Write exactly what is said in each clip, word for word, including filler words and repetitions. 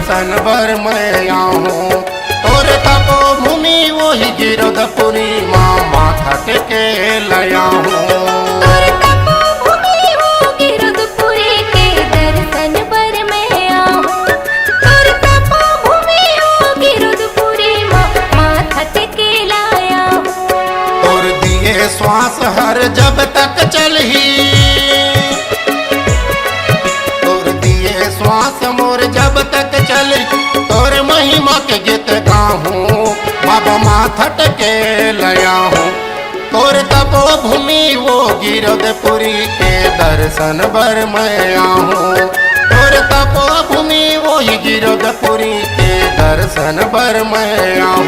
तन बर मैं आहूँ। तोर तपोभूमि ओही गिरौदपुरी माँ, माथा टेके ल आहूँ। तोर तपोभूमि ओ गिरौदपुरी के दर्शन बर मैं आहूँ। तोर तपोभूमि ओ गिरौदपुरी माँ, माथा टेके ल आहूँ। तोर दिए श्वास हर जब तक चलही, तोर दिए श्वास मोर जब तक चलही, तोर महिमा के गीत गाहूँ, बाबा माथा टेके ल आहूँ। तोर तपोभूमि ओ गिरौदपुरी के दर्शन बर मैं आहूँ। तोर तपोभूमि ओही गिरौदपुरी के दर्शन बर मैं आहूँ।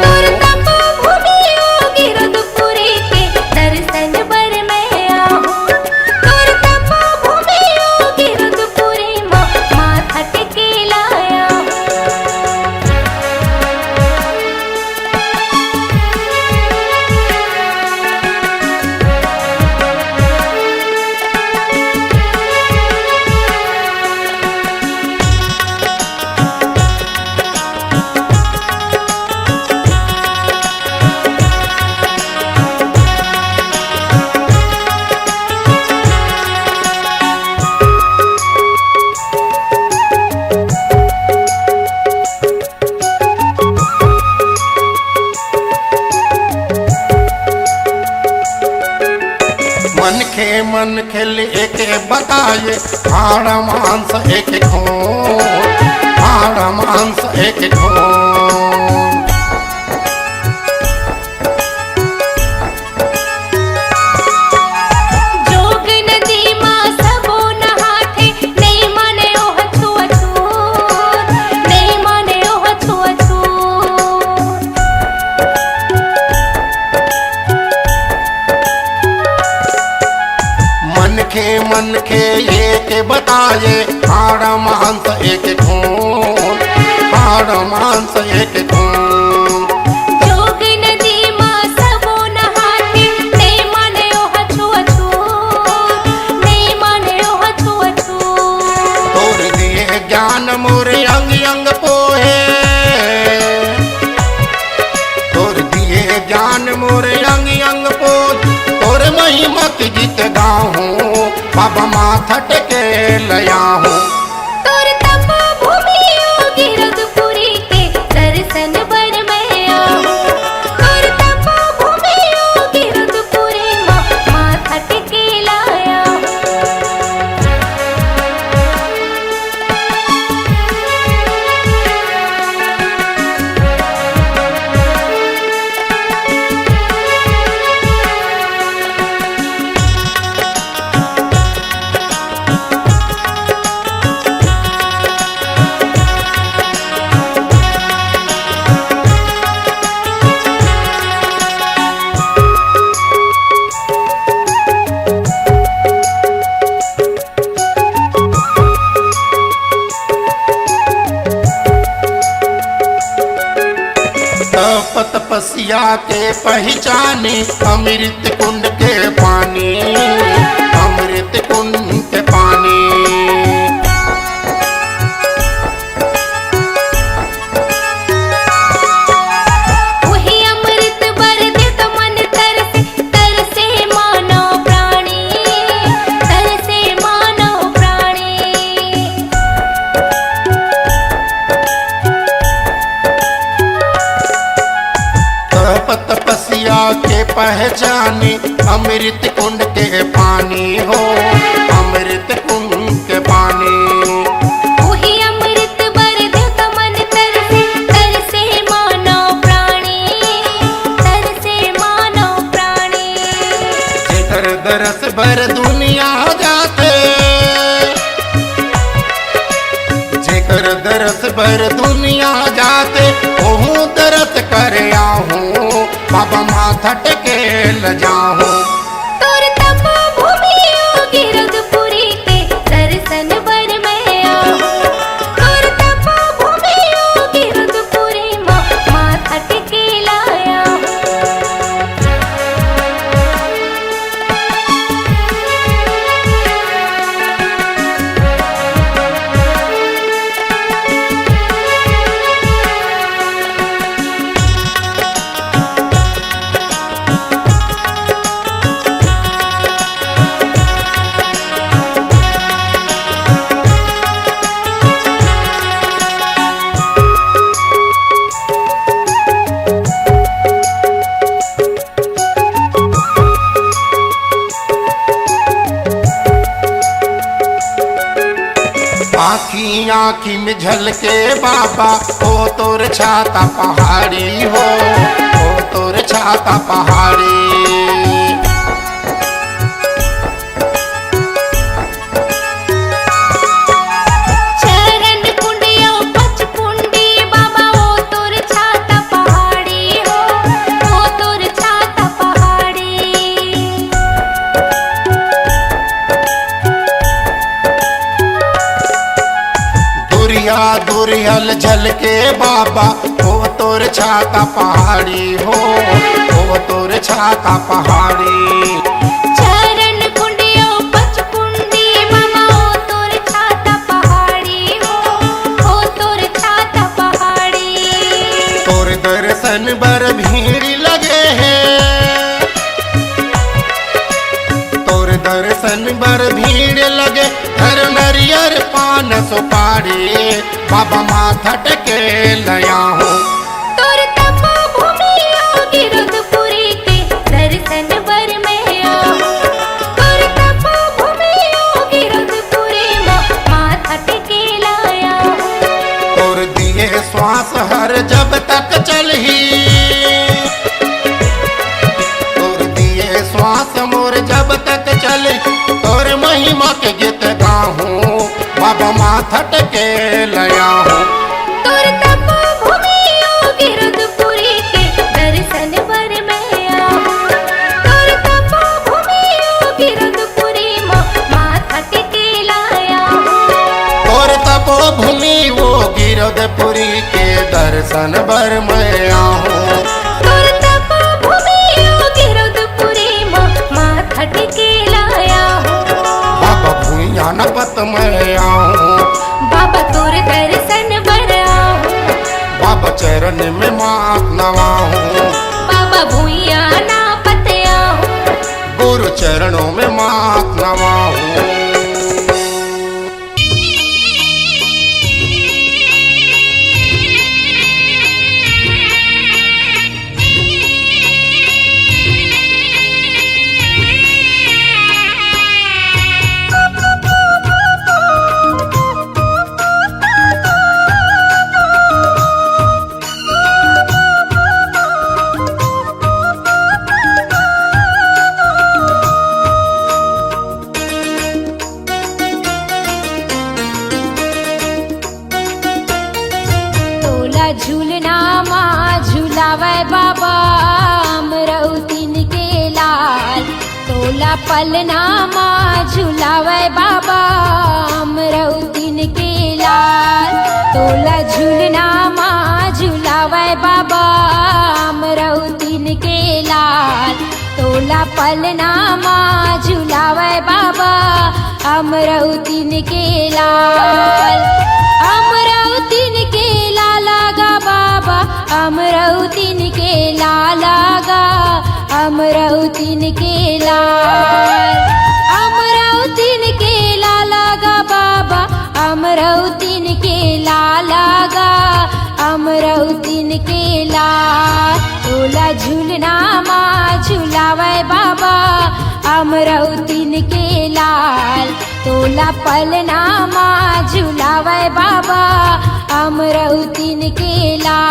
तोर तपोभूमि ओ गिरौदपुरी के दर्शन बर मैं आहूँ। तोर तपोभूमि ओ गिरौदपुरी माँ, माथा टेके ल आहूँ। मनखे मनखे ले एक बताए, हाड़ मांस एक खून, हाड़ मांस एक खून। जोग नदी मा सबो नहाथे, नइ माने ओह छुआछूत, नइ माने ओह छुआछूत। मनखे मनखे एक बताए, हाड़ मांस एक खून, हाड़ मांस एक खून। जोग नदी मा सबो नहाथे, नइ माने ओह छुआछूत, नइ माने ओह छुआछूत। तोर दिए ज्ञान मोर अंग अंग पोहे, तोर दिए ज्ञान मोर अंग अंग पोहे, तोर महिमा के गीत गाहूँ, बाबा माथा टेके ल आहूँ। तोर तपोभूमि ओ गिरौदपुरी के दर्शन बर मैं आहूँ। तोर तपोभूमि ओ गिरौदपुरी माँ, माथा टेके ल आहूँ। तप तपस्या के पहिचानी, अमृत कुंड के पानी, अमृत कुंड के पानी। उही अमृत बर देवता मन तरसे, तरसे मानव प्राणी, तरसे मानव प्राणी। तप तपस्या के पहिचानी, अमृत कुंड के पानी हो, अमृत कुंड के पानी। उही अमृत बर देवता मन तरसे, तरसे मानव प्राणी, तरसे मानव प्राणी। जेकर दरस बर दुनिया जाथे, जेकर दरस बर दुनिया जाथे, ओहू दरस करे आहूँ, बाबा माथा टेके ल आहूँ। तोर तपोभूमि ओ गिरौदपुरी के दर्शन बर मैं आहूँ। तोर तपोभूमि ओ गिरौदपुरी माँ, माथा टेके ल आहूँ। आँखी आँखी में झलके बाबा, ओ तोर छाता पहाड़ी हो, ओ तोर छाता पहाड़ी। चरण कुंडियो पचकुंडी बाबा, ओ तोर छाता पहाड़ी हो, ओ तोर छाता पहाड़ी। दुरिया दुरियल झलके बाबा, ओ तोर छाता पहाड़ी हो, ओ तोर छाता पहाड़ी। चरण कुंडियो पचकुंडी बाबा, ओ तोर छाता पहाड़ी हो, ओ तोर छाता पहाड़ी। तोर दर्शन बर भीड़ लगे हे, तोर दर्शन बर भीड़ लगे, धर नरियर पान सुपारी, बाबा माथा टेके लया हूँ। तोर तपोभूमि आगे रुद्रपुरी के दर्शन बर मैं आऊँ। तोर तपोभूमि आगे रुद्रपुरी मा माथा टेके लया हूँ। तोर दिए श्वास हर जब तक चलही, तोर दिए श्वास मोर जब तक चलही, तोर महिमा के गीत गाहूँ, बाबा माथा टेके लया हूँ। तोर तपोभूमि आगे रुद्रपुरी के दर्शन बर मैं आऊँ। तोर तपोभूमि आगे रुद्रपुरी मा माथा टेके लया हूँ। तोर तपोभूमि वो गिरदपुरी के दर्शन बर मैं आहूँ। तोर तपोभूमि वो गिरदपुरी मा माथा टेके लया हूँ। बाबा भुइयां न पत मैं आहूँ। बाबा तोर दर्शन बर आहूँ। बाबा चरण में माथ नवाहूँ। बाबा भुइयां न पत आहूँ। गुरु चरणों में माथ नवाहूँ। तोला झूलना मा झुलावय बाबा अमरौतिन के लाल। तोला पलना मा झुलावय बाबा अमरौतिन के लाल। तोला झूलना मा झुलावय बाबा अमरौतिन के लाल। तोला पलना मा झुलावय बाबा अमरौतिन के लाल। अमरौतिन के लाला गा बाबा, अमरौतिन के लाला गा, अमरौतिन के लाल। अमरौतिन के लाला गा बाबा, अमरौतिन के लाला गा, अमरौतिन के लाल। तोला झूलना मा झुलावय बाबा अमरौतिन के लाल। तोला पलना मा झुलावय बाबा अमरौतिन के लाल।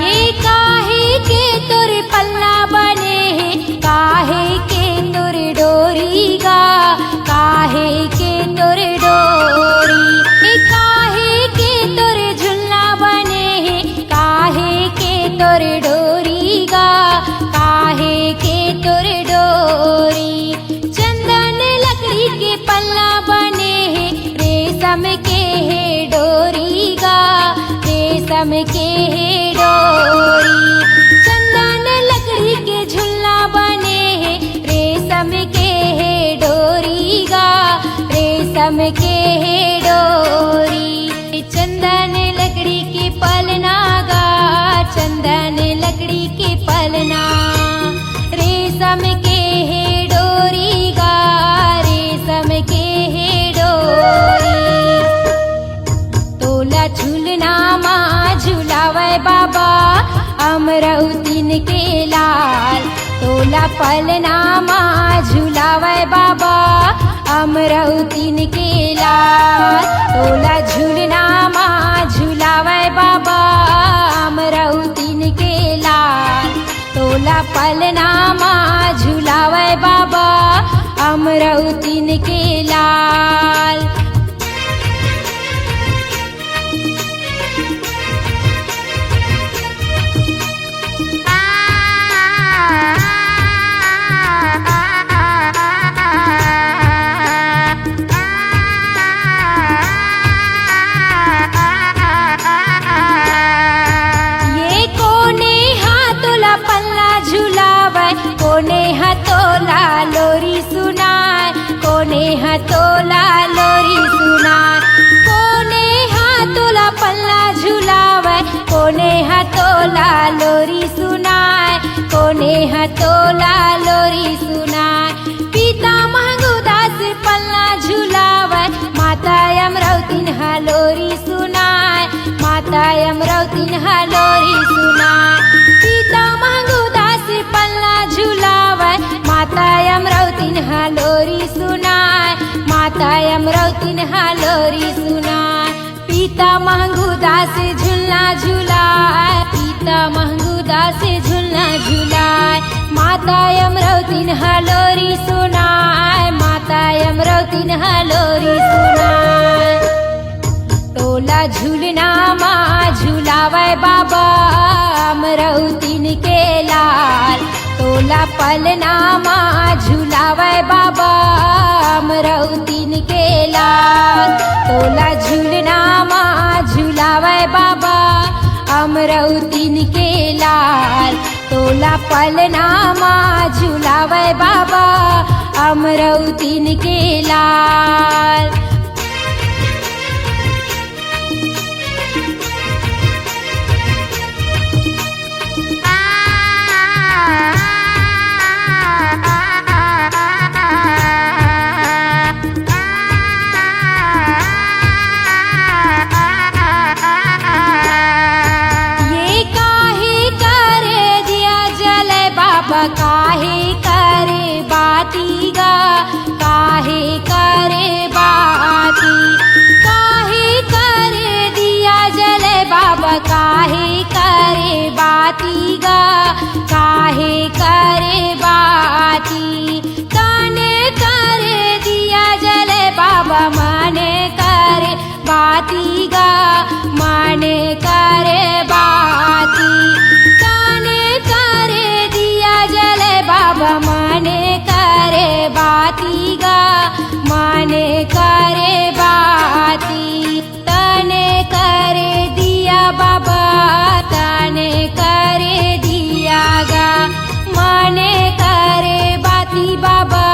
ये काहे के तोर पलना बने हे, काहे के तोर डोरी गा, काहे के तोर डोरी, ये काहे के तोर झुलना बने हे, काहे के तोर डोरी गा, काहे के तोर डोरी। चंदन लकड़ी के पलना बने हे, रेशम के हे डोरी गा, रेशम के हे डोरी। चंदन लकड़ी के झुलना बने हे, रेशम के हे डोरी गा, रेशम के हे डोरी। चंदन लकड़ी के पलना गा, चंदन लकड़ी के पलना, रेशम के बाबा अमरौतिन के लाल, तोला पलना मा झुलावय बाबा अमरौतिन के लाल, तोला झुलना मा झुलावय बाबा अमरौतिन के लाल, तोला पलना मा झुलावय बाबा अमरौतिन के लाल। ये कोने हा तोला पलना झुलावय, कोने हा तोला लोरी सुनाय, कोने हा तोला लोरी सुनाय, कोने हा तोला पलना झुलावय, कोने हा तोला लोरी सुनाय, कोने हा तोला लोरी सुनाय। पीता महंगू दास पलना झुलावय, माता अमरौतिन हा लोरी सुनाय, माता अमरौतिन हा लोरी सुनाय। पीता महंगू दास पलना झुलावय, माता अमरौतिन हा लोरी सुनाय, माता अमरौतिन हा लोरी सुनाय। पीता महंगू दास झुलना झुलाय, पीता महंगू दास झुलना झुलाय, माता अमरौतिन हा लोरी सुनाय, माता अमरौतिन हा लोरी सुनाय। तोला झुलना मा झुलावय बाबा अमरौतिन के लाल, तोला पलना मा झुलावय बाबा अमरौतिन के लाल, तोला झुलना मा झुलावय बाबा अमरौतिन के लाल, तोला पलना मा झुलावय बाबा अमरौतिन के लाल। ये काहे करे दिया जले बाबा, काहे करे बाती गा, काहे करे बाती, काहे करे दिया जले बाबा, काहे करे बाती गा, काहे करे बाती। तने करे दिया जले बाबा, मने करे बाती गा, मने करे बाती। तने करे दिया जले बाबा, मने करे बाती गा, मने करे बाती। तने करे दिया बाबा, तने करे दिया गा, मने करे बाती बाबा,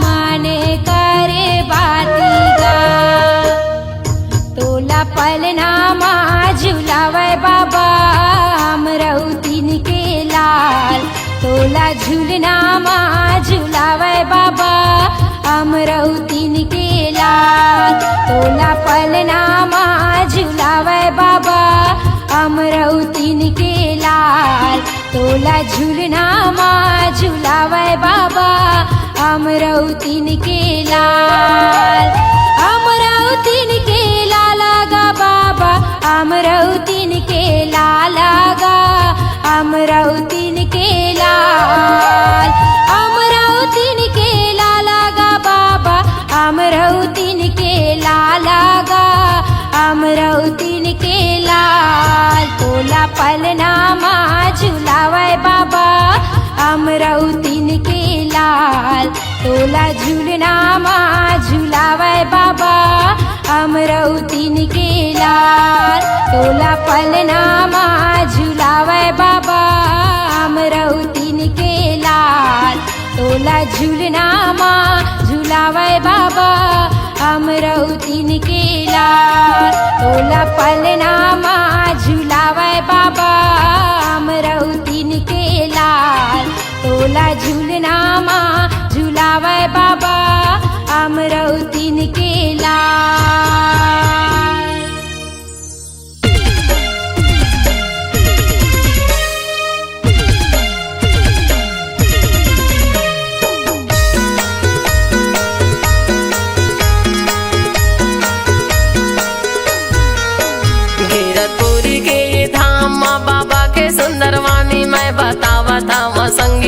मने करे बाती गा। तोला पलना मा झुलावय बाबा अमरौतिन के लाल, तोला झुलना मा झुलावय बाबा अमरौतिन के लाल, तोला पलना मा झुलावय बाबा अमरौतिन के लाल, तोला झुलना मा झुलावय बाबा अमरौतिन के लाल। अमरौतिन के लाल गा बाबा, अमरौतिन के लाल गा, अमरौतिन के लाल। अमरौतिन के लाल गा बाबा, अमरौतिन के लाल गा, अमरौतिन के लाल। तोला पलना मा झुलावय बाबा अमरौतिन के लाल, तोला झुलना मा झुलावय बाबा अमरौतिन के लाल। तोला पलना मा झुलावय बाबा अमरौतिन के लाल, तोला झुलना मा झुलावय बाबा अमरौतिन के लाल। तोला पलना मा झुलावय बाबा अमरौतिन के लाल, तोला झुलना मा झुलावय बाबा अमरौतिन के लाल।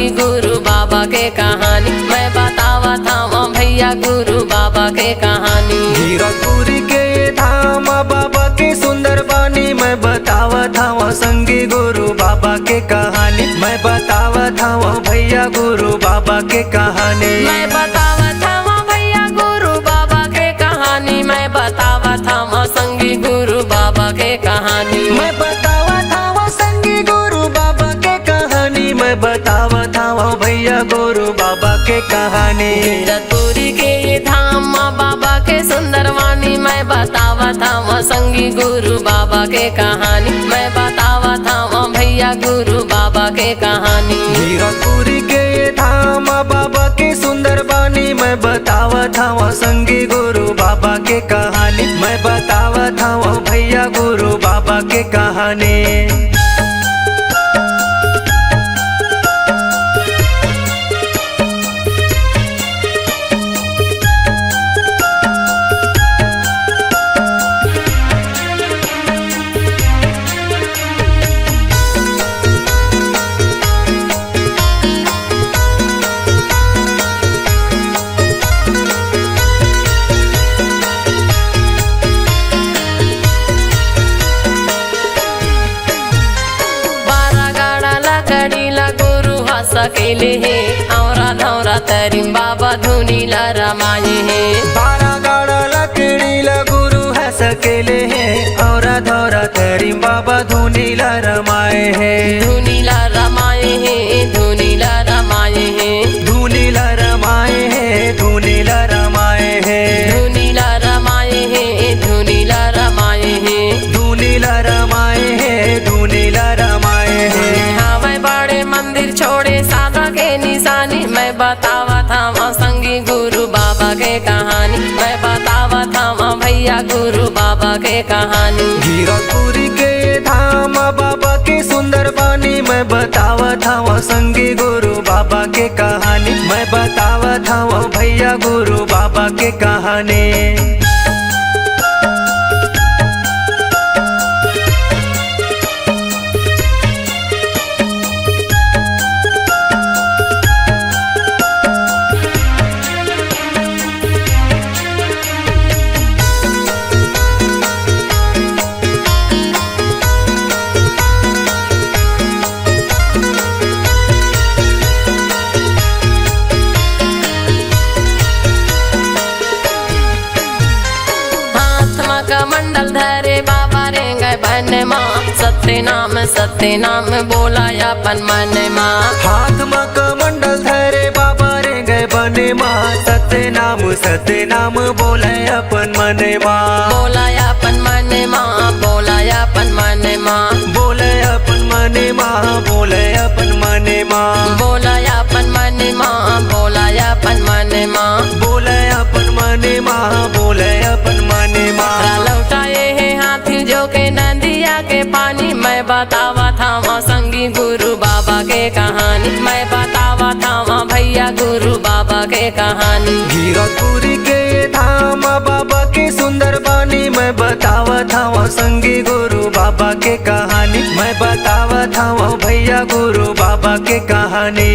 गुरु बाबा के कहानी मैं बतावत हवं भैया, गुरु बाबा के कहानी। गिरौदपुरी के धाम बाबा के सुंदर बानी मैं बतावत हवं संगी, गुरु बाबा के कहानी मैं बतावत हवं भैया, गुरु बाबा के कहानी। मैं बतावत हवं भैया, गुरु बाबा के कहानी मैं बतावत हवं संगी, गुरु बाबा के कहानी। मैं बतावत हवं संगी, गुरु बाबा के कहानी मैं बतावत हवं भैया, गुरु बाबा के कहानी। गिरौदपुरी के ये धाम म बाबा के सुंदर वाणी मैं बतावत हवं संगी, गुरु बाबा के कहानी मैं बतावत हवं भैया, गुरु बाबा के कहानी। गिरौदपुरी के ये धाम बाबा के सुंदर बानी मैं बतावत हवं संगी, गुरु बाबा के कहानी मैं बतावत हवं भैया, गुरु बाबा के कहानी। बारा गाड़ा लकड़ी ला गुरु ह सकेले हे, औरा धौरा तरिम बाबा धुनी ला रमाए हे। बारा गाड़ा लकड़ी ला गुरु ह सकेले हे, औरा धौरा तरिम बाबा धुनी ला रमाए हे। धुनी ला रमाए हे, धुनी ला रमाए हे। धुनी ला रमाए हे, धुनी ला रमाए हे। धुनी ला रमाए हे, धुनी ला रमाए हे। धुनी ला रमाए हे, धुनी ला रमाए हे। हावय बड़े मंदिर छोड़े सादा के निशानी, मैं बतावत हवं संगी गुरु बाबा के कहानी, मैं बतावत हवं भैया गुरु बाबा के कहानी। गिरौदपुरी के धाम बाबा के सुंदर बानी, मैं बतावत हवं संगी गुरु बाबा के कहानी, मैं बतावत हवं भैया गुरु बाबा के कहानी। हाथ म कमंडल धरे बाबा रेंगे बन मा, सत्य नाम, सत्य नाम बोला अपन मन मा। हाथ म कमंडल धरे बाबा रेंगे बन मा, सत्य नाम, सत्य नाम बोला अपन मन मा। बोला अपन मन मा, बोला अपन मन मा। बोला अपन मन मा, बोला अपन मन मा। बोला अपन मन मा, बोला अपन मन मा। बोला अपन मन मा, बोला अपन मन मा। लौटाए हे हाथी जो के नदिया के पानी, मैं बतावत हवं संगी गुरु बाबा के कहानी, मैं बतावत हवं भैया गुरु बाबा के कहानी। गिरौदपुरी के धाम बाबा के सुंदर बानी, मैं बतावत हवं संगी गुरु बाबा के कहानी, मैं बतावत हवं भैया गुरु बाबा के कहानी।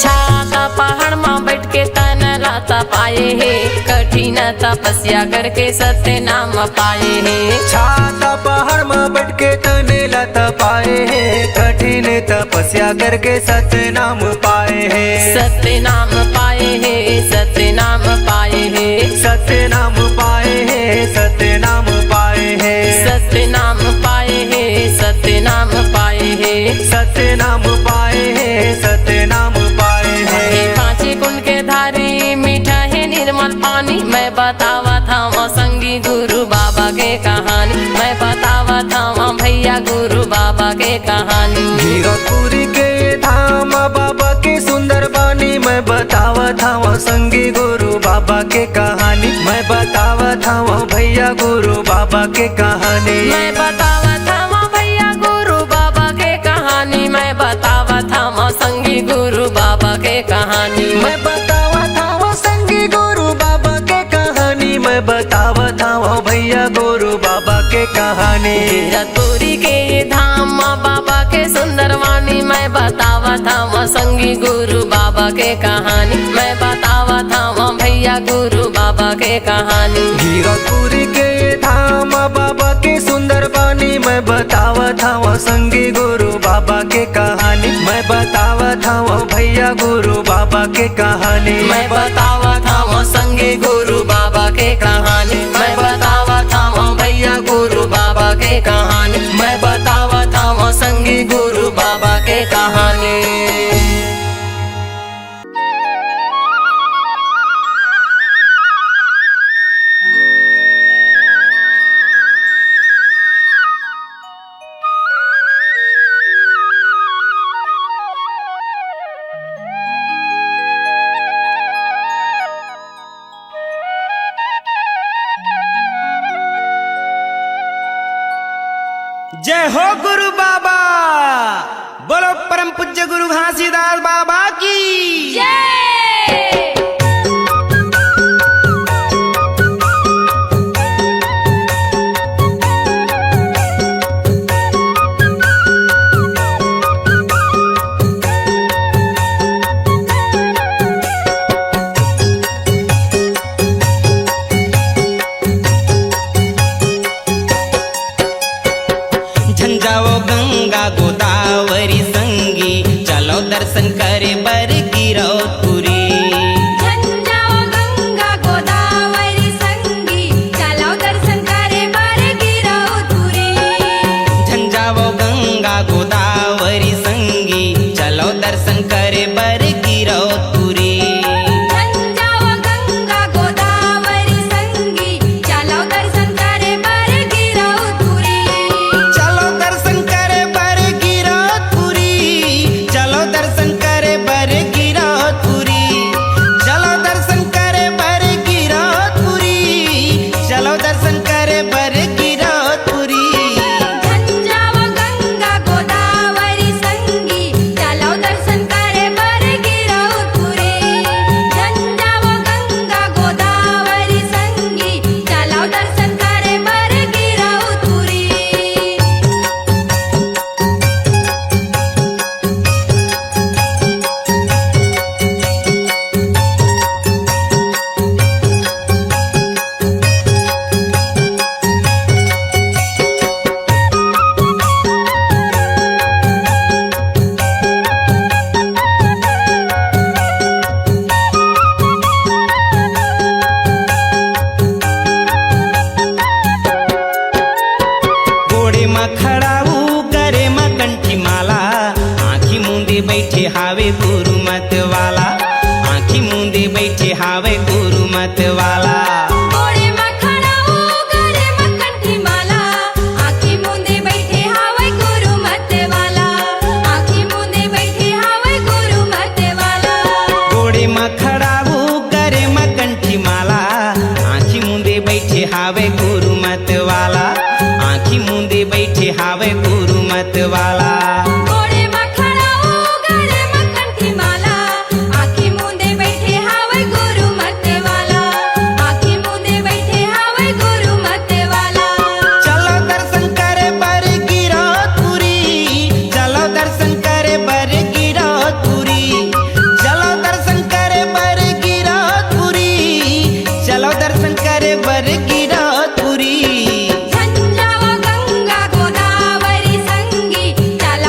छाता पहाड़ म बैठ के तन ला तपाए हे, कठिन तपस्या करके सत्य नाम पाए हे। छाता पहाड़ म बैठ के तन ला तपाए हे, कठिन तपस्या करके सत्य नाम पाए हे। सत्य नाम पाए हे, सत्य नाम पाए हे। सत्य नाम पाए हे, सत्य नाम पाए हे। सत्य नाम पाए हे, सत्य नाम पाए हे। सत्य नाम पाए हे, सत्य नाम पाए हे। हे पाँचे पुन के धारी, मीठा हे निर्मल पानी, मैं बतावत हवं संगी गुरु बाबा के कहानी, मैं बतावत हवं भैया गुरु बाबा के कहानी। गिरौदपुरी के धाम बाबा के सुंदर बानी, मैं बतावत हवं संगी गुरु बाबा के कहानी, मैं बतावत हवं भैया गुरु बाबा के कहानी। मैं बतावत हवं भैया गुरु बाबा के कहानी, मैं बतावत हवं संगी गुरु बाबा के कहानी। मैं बतावत हवं संगी गुरु बाबा के कहानी, मैं बतावत हवं भैया गुरु बाबा के कहानी। गिरतपुरी के धाम म बाबा के सुंदरवानी, मैं बतावत हवं संगी गुरु बाबा के कहानी, मैं बतावत हवं भैया गुरु बाबा के कहानी। गिरतपुरी के धाम म बाबा के सुंदर बानी, मैं बतावत हवं संगी गुरु बाबा के कहानी, मैं बतावत हवं भैया गुरु बाबा के कहानी। मैं बतावत हवं संगी गुरु बाबा के कहानी, मैं बतावत हवं भैया गुरु बाबा के कहानी, मैं बतावत हवं संगी गुरु बाबा के कहानी। जय हो गुरु बाबा। बोलो परम पूज्य गुरु घासीदास बाबा की। जय। झन जावो गंगा गोदावरी संगी, चलो दर्शन करे बर गिरौदपुरी। झन जावो गंगा गोदावरी संगी, चलो दर्शन करे बर गिरौदपुरी। झन जावो गंगा गोदावरी संगी, चलो दर्शन करे बर गिरौदपुरी। झन जावो गंगा गोदावरी संगी, चलो दर्शन करे बर गिरौदपुरी। चलो दर्शन करे बर गिरौदपुरी। चलो दर्शन करे बर गिरौदपुरी। चलो दर्शन करे बर गिरौदपुरी। चलो दर्शन करे बर गिरौदपुरी। झन जावो गंगा गोदावरी संगी, चलो दर्शन करे बर गिरौदपुरी। झन जावो गंगा गोदावरी संगी, चलो दर्शन करे बर गिरौदपुरी। गोड़े म खड़ाऊ, गरे म कंठी माला, आँखी मूंदे बइठे हावे गुरु मत वाला। आँखी मूंदे बइठे हावे गुरु मत वाला। गोड़े म खड़ाऊ, गरे म कंठी माला, आँखी मूंदे बइठे हावे गुरु मत वाला। आँखी मूंदे बइठे हावे गुरु मत वाला। गोड़े म खड़ाऊ, गरे म कंठी माला, आँखी मूंदे बइठे हावे गुरु मत वाला। आँखी मूंदे बइठे हावे गुरु मत वाला। गोड़े म खड़ाऊ, गरे म कंठी माला, आँखी मूंदे बइठे हावे गुरु मत वाला। आँखी मूंदे बइठे हावे गुरु मत वाला। चलो दर्शन करे बर गिरौदपुरी। चलो दर्शन करे बर गिरौदपुरी। चलो दर्शन करे बर गिरौदपुरी। चलो दर्शन करे बर गिरौदपुरी। झन जावो गंगा गोदावरी संगी, चलो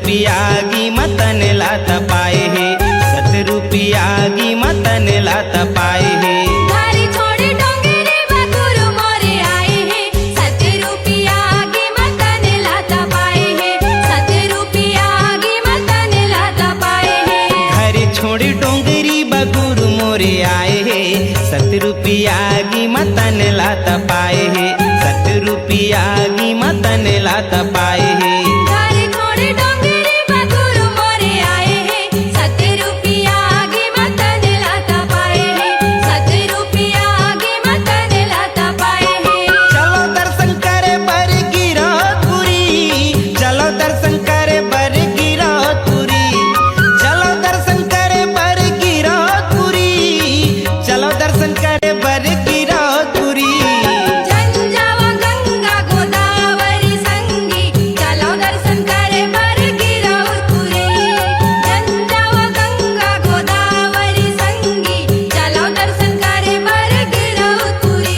पियागी मतन ला तपाए हे, सत रुपियागी मतन ला तपाए हे। घर छोड़े डोंगरी बगुरु मोरे आए हे, सत रुपियागी मतन ला तपाए हे, सत रुपियागी मतन ला तपाए हे। घर छोड़े डोंगरी बगुरु मोरे आए हे, सत रुपियागी मतन ला तपाए हे, सत रुपियागी मतन ला तपाए हे। घर छोड़े डोंगरी बगुरु मोरे आए हे, सत रुपियागी मतन ला तपाए हे, सत रुपियागी मतन ला तपाए हे। चलो दर्शन करे बर गिरौदपुरी, चलो दर्शन करे बर गिरौदपुरी, चलो दर्शन करे बर गिरौदपुरी, चलो दर्शन करे बर गिरौदपुरी। झंझावा गंगा गोदावरी संगी, चलो दर्शन करे बर गिरौदपुरी। झंझावा गंगा गोदावरी संगी, चलो दर्शन करे बर गिरौदपुरी।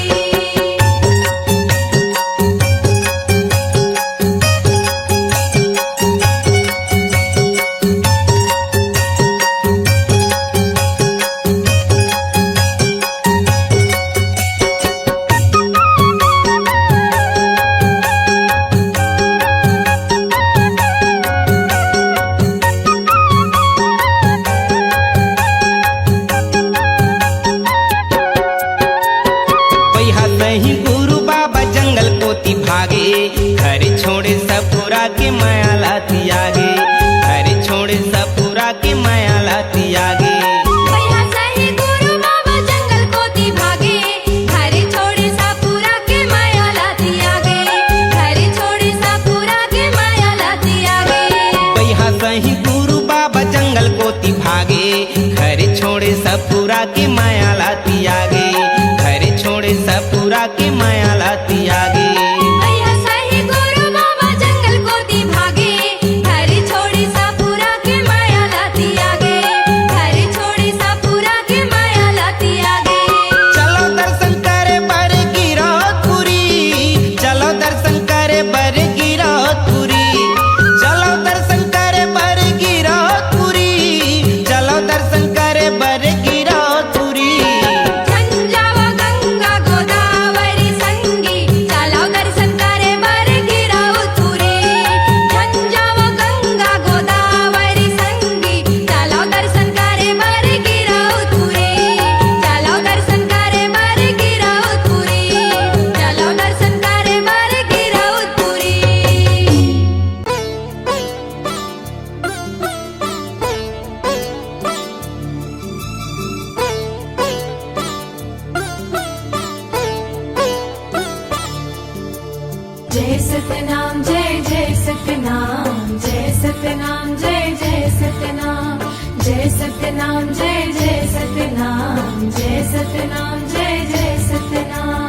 पैहा सही गुरु बाबा जंगल कोती भागे, घर छोड़े सपुरा के माया ला तियागे, घर छोड़े सपुरा के माया ला तियागे। पैहा सही गुरु बाबा जंगल कोती भागे, घर छोड़े सपुरा के माया ला तियागे, घर छोड़े सपुरा के माया ला तियागे। पैहा सही गुरु बाबा जंगल कोती भागे, घर छोड़े सपुरा के माया ला तियागे, घर छोड़े सपुरा के माया ला तियागे। भैया सही गुरु बाबा जंगल कोती भागे, घर छोड़े सपुरा के माया ला तियागे, घर छोड़े सपुरा के माया ला तियागे। चलो दर्शन करे बर गिरौदपुरी, चलो दर्शन करे बर गिरौदपुरी, चलो दर्शन करे बर गिरौदपुरी, चलो दर्शन करे बर गिरौदपुरी। झंझावा गंगा गोदावरी संगी, चलो दर्शन करे बर गिरौदपुरी। झंझावा गंगा गोदावरी संगी, चलो दर्शन करे बर गिरौदपुरी। चलो दर्शन करे बर गिरौदपुरी। चलो दर्शन करे बर गिरौदपुरी। जय सतनाम, जय जय सतनाम, जय सतनाम, जय जय सतनाम, जय सतनाम, जय जय सतनाम, जय सतनाम, जय जय सतनाम।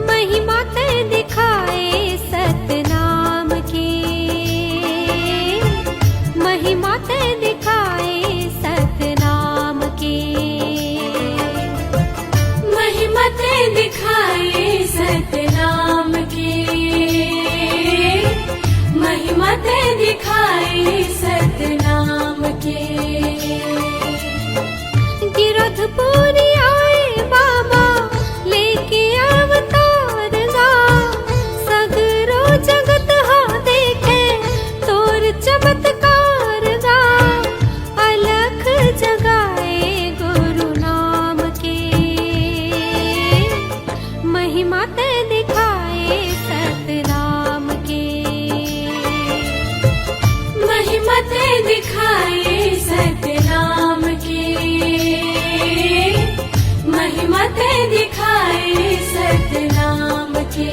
महिमा ते दिखाए सतनाम के, महिमा ते दिखाए सतनाम के, महिमा ते दिखाए सतनाम के, महिमा ते दिखाए सतनाम के। गिरधपुरी आए बाबा लेके अवतार गा, सगरो जगत हा देखे तोर चमत्कार गा। अलख जगाए गुरु नाम के, महिमा ते दिखाए सतनाम के, महिमा ते दिखाए सतनाम के, महिमा ते दिखाए सतनाम के।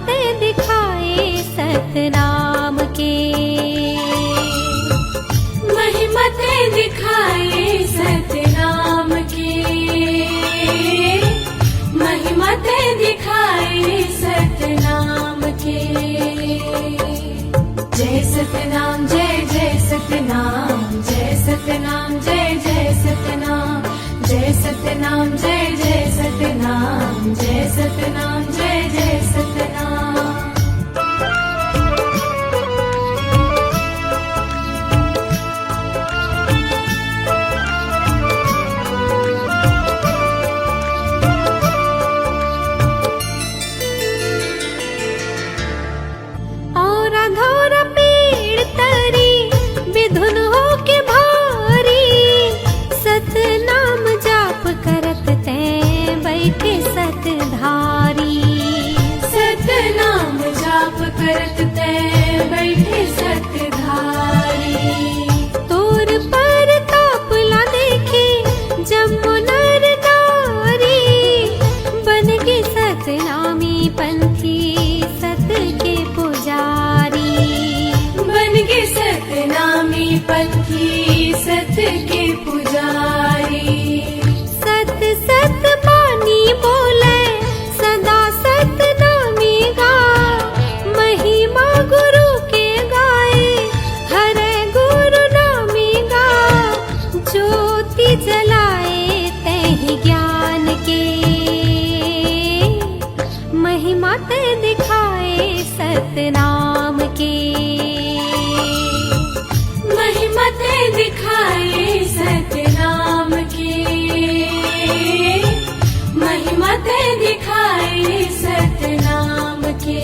ते दिखाए सतनाम के, महिमा ते दिखाए सतनाम के, महिमा ते दिखाए सतनाम के। जय सतनाम, जय जय सतनाम, जय सतनाम, जय जय सतनाम, जय सतनाम, जय जय सतनाम, जय सतनाम, जय जय सतनाम। औरा धौरा पेड़ तरी, बिधुन होके भारी, सतनाम जाप करत तैं बैठे सतधारी। सतनाम जाप करत तैं बैठे सतधारी। तोर परताप ला देखे जम्मो नर नारी, बन गे सतनामी पंथी सत के पुजारी। बन गे सतनामी पंथी सत के पुजारी। सत सत बानी बोले सदा सतनामी गा, महिमा गुरु के गाए हरे गुरु नामी गा। ज्योति जलाए तैं ही ज्ञान के, महिमा ते दिखाए सतनाम के, महिमा ते दिखाए सतनाम के, महिमा ते दिखाए सतनाम के।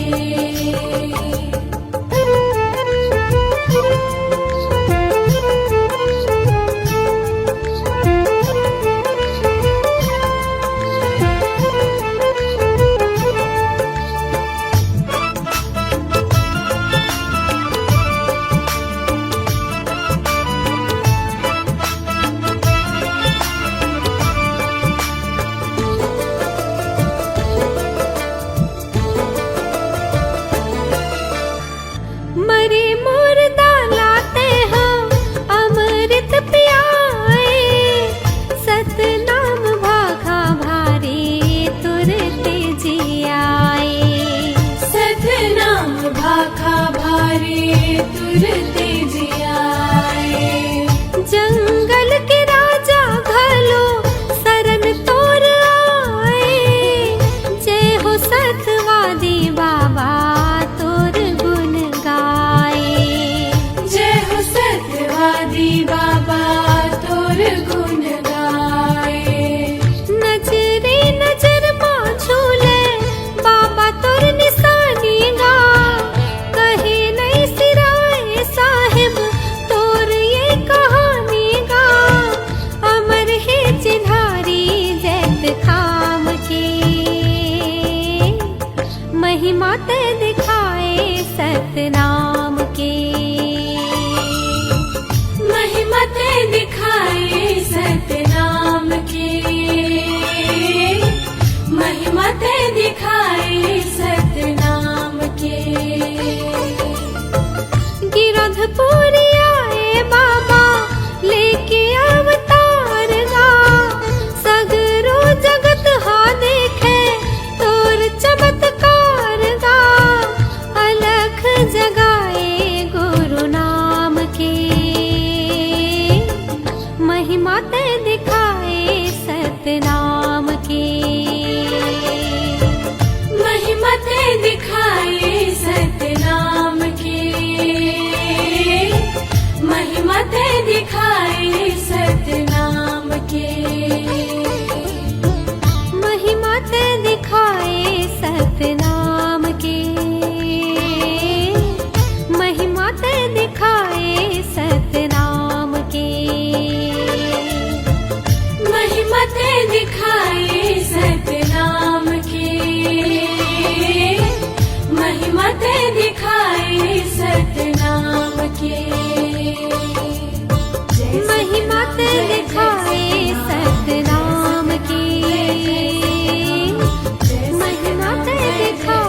मरे मुर्दा ला तैं हा अमृत पियाए, सतनाम भाखा भारी तुरते जियाए। सतनाम भाखा भारी तुरते जियाए। जंगल के राजा घलो सरन तोर आए। जय हो सतवादी बाबा तोर गुण गाए। जय हो सतवादी बाबा तोर गुण गाए। नजरे नजर मा छूले बाबा तोर निशानी गा। कहे नइ सिराए साहेब तोर ये कहानी गा। अमर हे चिन्हारी जैतखाम के, महिमा ते दिखाए सतनाम के। महिमा ते दिखाए सतनाम के, महिमा ते दिखाए सतनाम के। गिरधपुरी आए बाबा लेके अवतार गा। सगरो जगत हा देखे तोर चमत्कार गा। अलख जगाए गुरु नाम के, महिमा ते दिखाए सतनाम के। महिमा ते दिखाए सतनाम के, महिमा ते दिखाए सतनाम के। महिमा ते दिखाए सतनाम के, महिमा ते दिखाए सतनाम के। महिमा ते दिखाए सतनाम के, महिमा ते दिखाए सतनाम के। महिमा ते दिखाए सतनाम के, महिमा ते दिखाए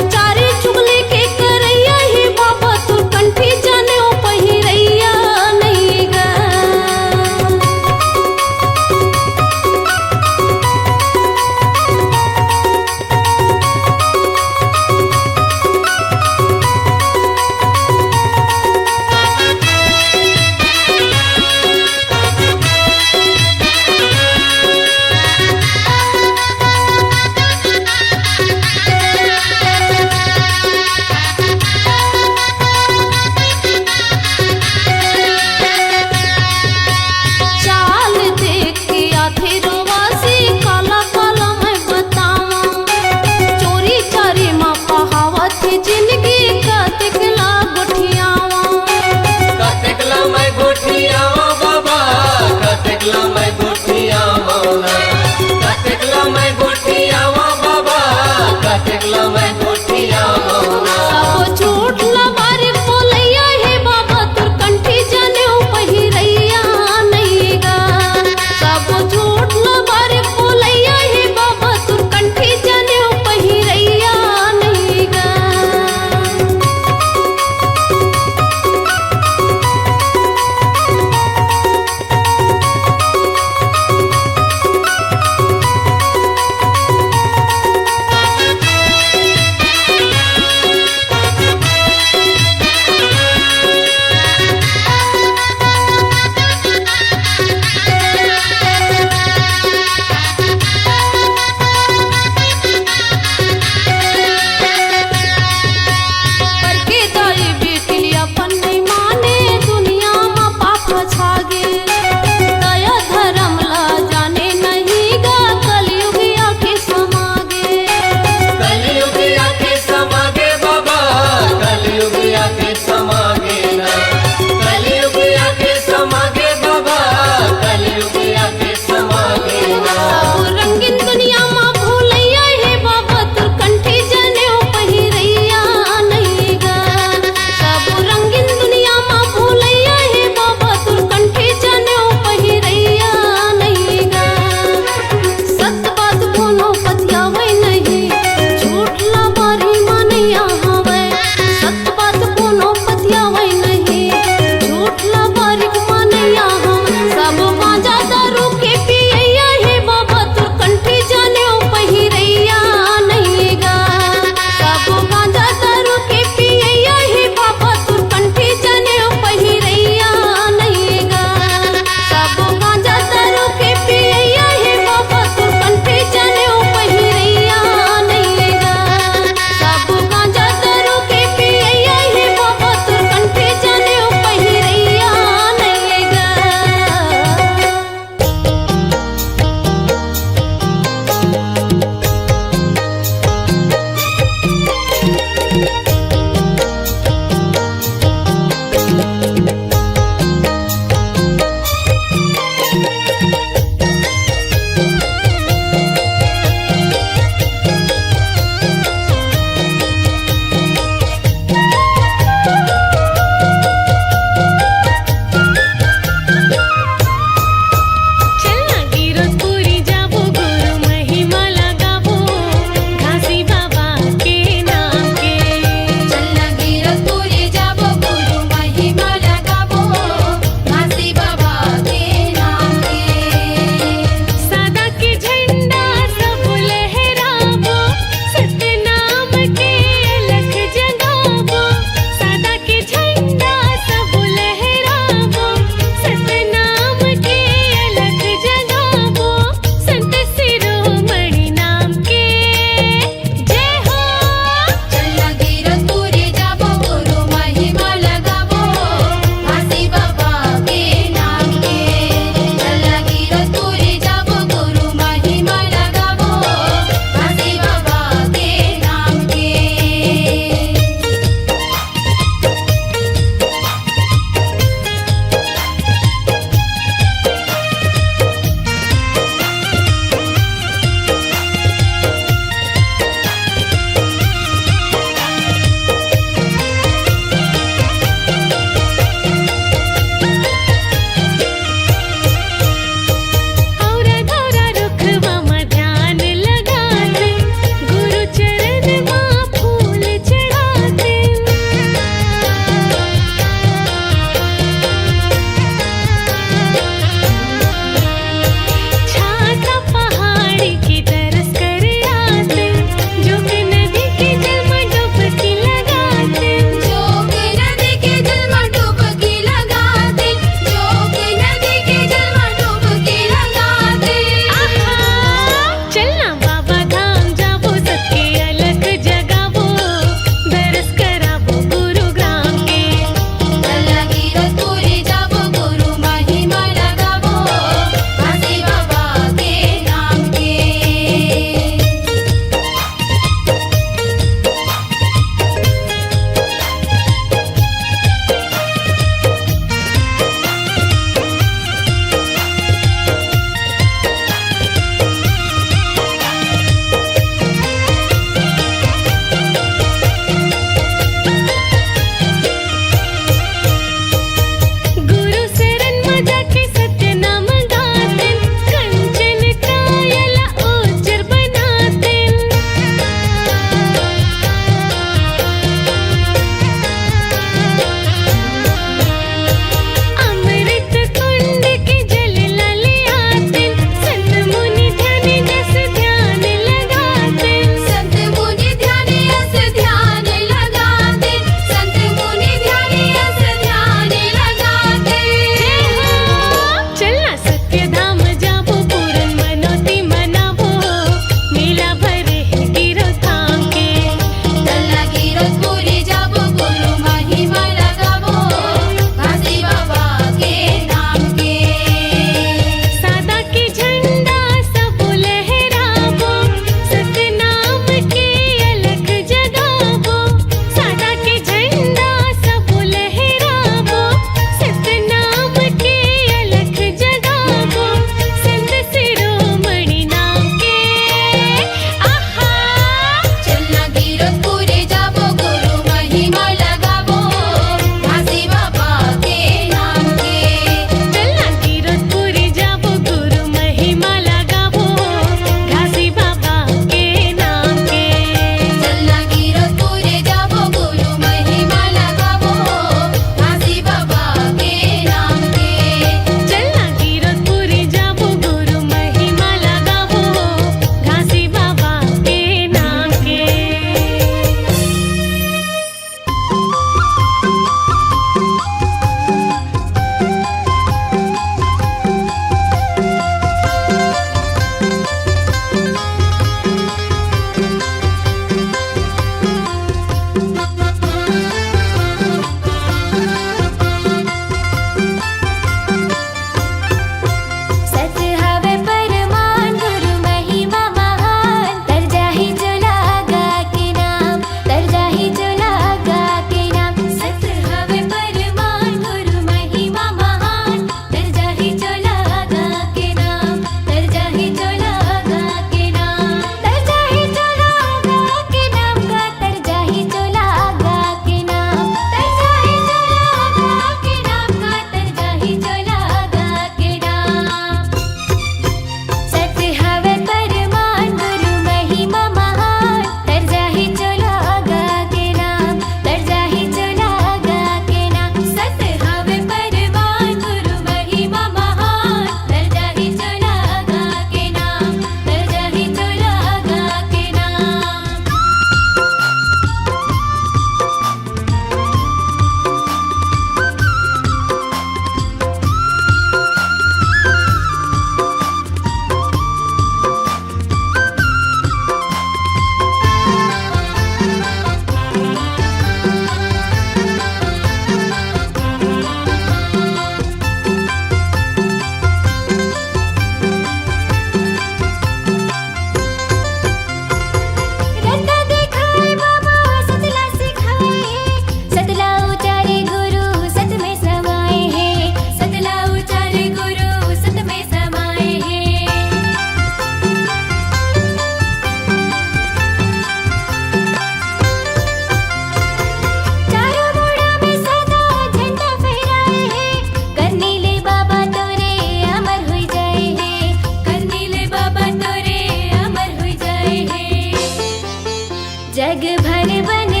भले बने